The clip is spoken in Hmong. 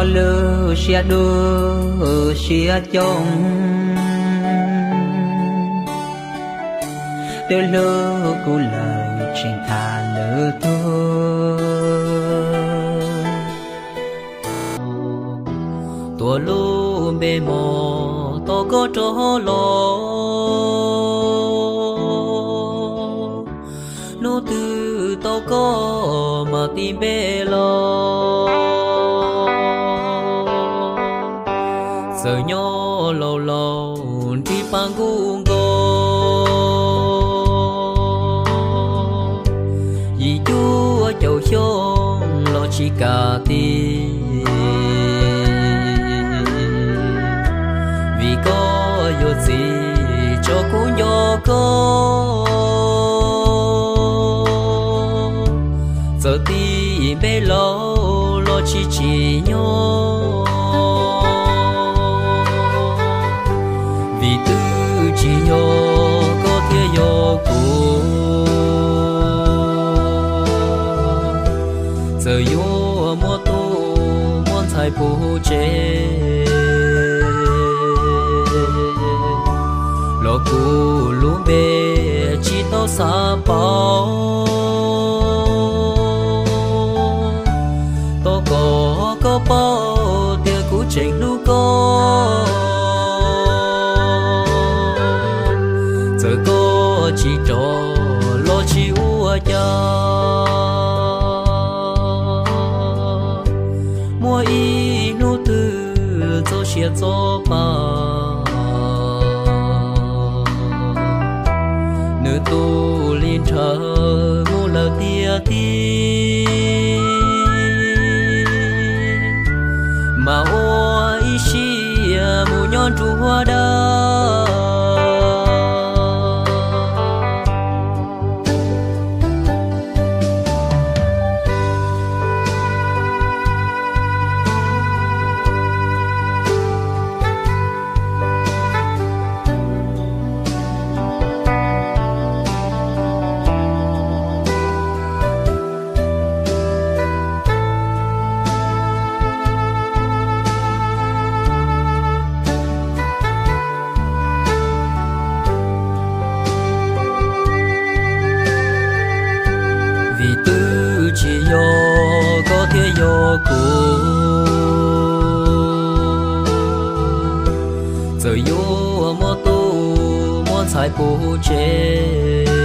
Lub siab dub siab coob, twb hlub kuv lawm tseem tham lwm tus. Tuav lub npe mos tos koj rov los, hnub twg tau koj mam tis npe los. Txawm nyob laus laus nrig paj nkuj nkaus, yim cuaj caum xyoo los tsis kam tis. Vim koj yuav txiv tso kuv nco koj, txawm tis npe laus los tsis tsim nyog. Vim twb tsis yog koj thiaj yog kuv, txawm yuav muaj tub muaj ntxhais puv tsev los kuv lub npe tsis tau xav pauv. Thov kom koj paub tias kuv tseem hlub koj, txawm koj tsis rov los tsis ua cas. Muaj ib hnub twg txaus siab txaus pa, nws tu li nrhawv mus lawm tiag tiag, mas ua ib siab mus nyob nruab dawb. Vim twb tsis yog koj thiaj yog kuv, txawm yuav muaj tub muaj ntxhais puv tsev